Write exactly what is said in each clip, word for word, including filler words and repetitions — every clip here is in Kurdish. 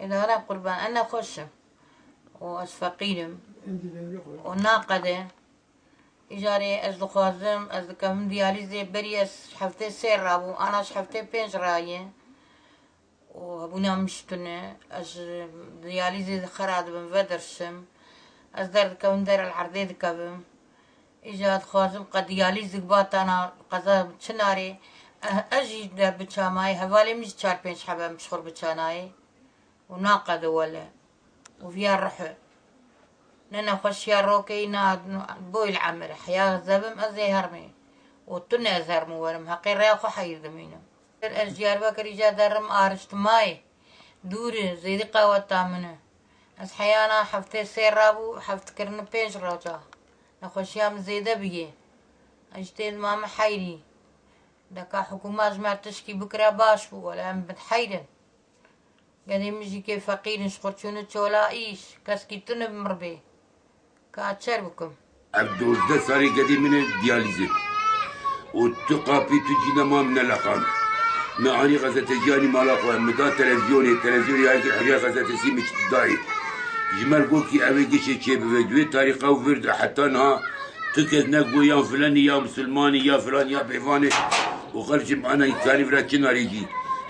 Dara qurban, ez nexweş im û ez feqîr im û naqede. Îcarê ez dixwazim, ez dikevim diyalîzê, berî ez heftê sê rabû, ana ji heftê pênc raye û hebûna min ji tune. Ez ji diyalîzê xera dibim, vedirşim. Ez derdikevim, der el erdê dikevim. Îca dixwazim qe diyalîz dik batana qeza Çinarê. Eh, ez jî der biçamayê, hevalê min jî çar pênc hebe em ji xwe biçanayê û naqede wele. Û viya ruhe. Ne nexweşiya rokeyî na boy li emir. Heya zevim ez ê hermê. Û tune ez hermû werim. Heqê rêya xwe heyir dimînim. Ez Diyarbekir îca derim ariştimayê. Dûr e, zêdî qeweta min e. Ez heyana heftê sê rabû, heft kirine pênc roja. Nexweşiya min zêde bûye. Ez jî tê dima min heyrî. Deka hikûma ji me tişkî bikira baş bû, wele em bi heyr in. Gedê min jî kê feqîr in, ji xwe çûne çola îş, keskî tune bi mir bê. Ka çer bikim. Ev dozdeh salê gedê min e diyalîzê. Û tu qapî tu cî nema min neleqand. Me anî xezetejiyanî mala xwe, min da televîzyonê, televîzyonê ya kir heriya xezetesî min dayê. Ji me re got kî ev ê gişê çêbibe, di wê tarîqa û vir de heta niha tu kes ne got ya filanî ya misilmanî ya filan ya bêvanê û xelk ji ana îmkanî vira çi narêjî.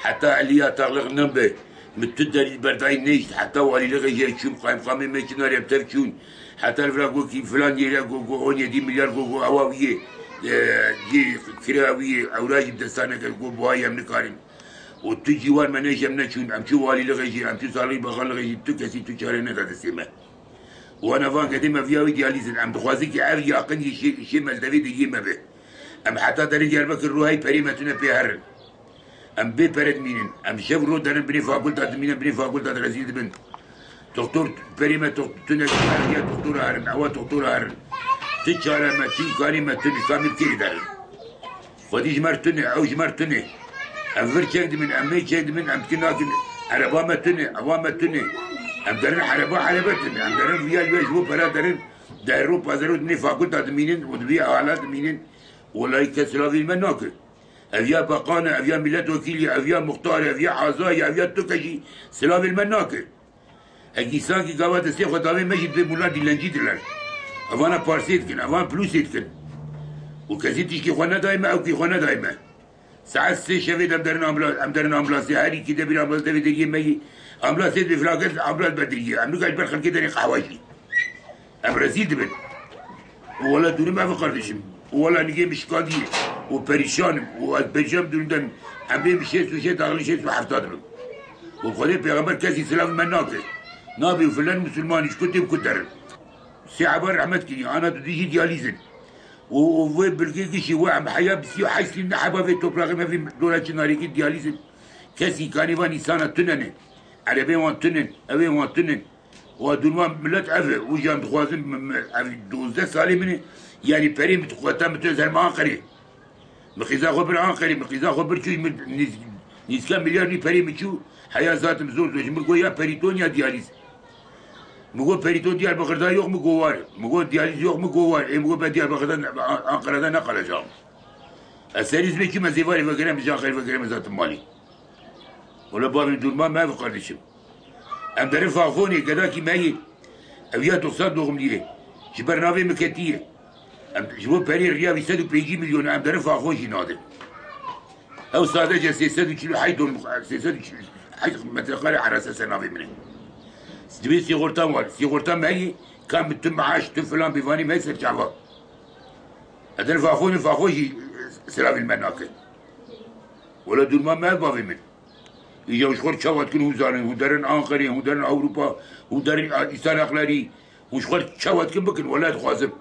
Heta elî ya taxliq nebe. Min tu derî berdayî nehişt, heta walîlixê jê çûm, qayimqamê me çi narê em tev çûn. Heta li vira got kî filan yêre got, got on yedî milyar got, got ewa wî yê, e, cî kira wî yê, ewra jî bi desta nekir, got buha em nikarin. Û tu cîwar me nehişt em neçûn, em çû walîlixê jî, em çû salixî baxanlixê jî, tu kesî tu çare neda destê me. Û ana van gedê me viya wî diyalîzin, em dixwazin kî ev yaqin yê şê, şê mezdevê de yê me be. Em heta derin Diyarbekir rû hey perê me tune pê herin. Em bê pere dimînin. Em şev û roj derin binê fakulta dimînin, binê fakulta de rezîl dibin. Doktor perê me tok-, tune ya doktora herin, ewa doktora herin. Ti çare me, ti îmkanê me tune, kamî kêrî derin. Xwedî ji me re tune, ew ji me re tune. Em vir çek dibin, em mê çek dibin, em dikin nakin. Ereba me tune, ewa me tune. Em derin ereba erebe tune. Em derin viya li we ji bo pera derin. Dero pazero dinê fakulta dimînin û di vî hala dimînin. Welay kes silavî me nake. Ev ya beqan e, ev ya milletvekîlî, ev ya muxtar e, ev ya aza ye, ev ya tu ke jî silavê li me nake. Hekî sankî gava destê xwe davê me jî dibê mûla dîlencî diler. Evana parsê dikin, evan plûsê dikin. Û kesî tişkî xwe nedayê me, ew kî xwe nedayê me. Saet sê şevê de em derin ambulans, em derin ambulansê, herî kî de bir ambulans devê deriyê me yî. Ambulansê dibê filaket, ambulans berdiriyê. Em nika ji ber xelkê derê qehwa jî. Em rezîl dibin. Û wela dûrim ev kardeşim. Û wela nigê min şikandiyê. Û perîşan im. Û ez perîşan dûrim dem. Em bê min şêst û şêst daxilî şêst û hefta dibim. Û Xwedê pêxember kesî silav me nake. Nabê û filan musulmanî ji ku tê bi ku derin. Sê eba rehmet kiriye. Ana dudî jî diyalîz in. Û, û vê bilgê gişî we em heya bi sî û heşt sî ne heba vê topraxê me vê dora çi narêkî diyalîz in. Kesî kanî van însana tune ne. Erebê wan tune, evê wan tune. Wa dûrma millet ev e, û jî em dixwazin mi-, mi-, ev dozdeh salê min e, yanî perê min xweta min tu ez herme Anqerê. Min qîza xwe bir Anqerê, min qîza xwe bir çû, min nîz-, nîzka milyar nî perê min çû, heya zatim zor zor. Ji min got ya perîton ya diyalîz. Min got perîton Diyarbekir'da yok mu, got var. Min got diyalîz yok mu, got var. Ê min got ben Diyarbekir'da ne-, An-, Ankara'da ne kalacağım? Ez serî zibê çûme zêvarê vegerem, ji Anqerê vegerem zatim malî. Wala bavê dûrma me ev kardeşim. Em derin Faxonê, gedakî me yê. Ev ya doksan doğumlî ye. Ji ber navê min ketiye. Em ji bo perê riya vî sed û pêncî milyon em derin Faxon jî nadin. Ew sadece sê sed û çil û heyt don, sê sed û çil û heyt metrekare erese ser navê min e. Divê sîxorta wan, sîxorta me yê, ka min tu maaş, tu filan bêvanî me ser çava. Eder Faxon, Faxon jî silavî li me nake. Wela dûrma me ev bavê min. Îja ji xwe çawa dikin hûn zanin, hûn derin Anqerê, hûn derin Ewropa, hûn derin Îsal Aqlerî, hûn ji xwe çawa dikin bikin, wela dixwazim.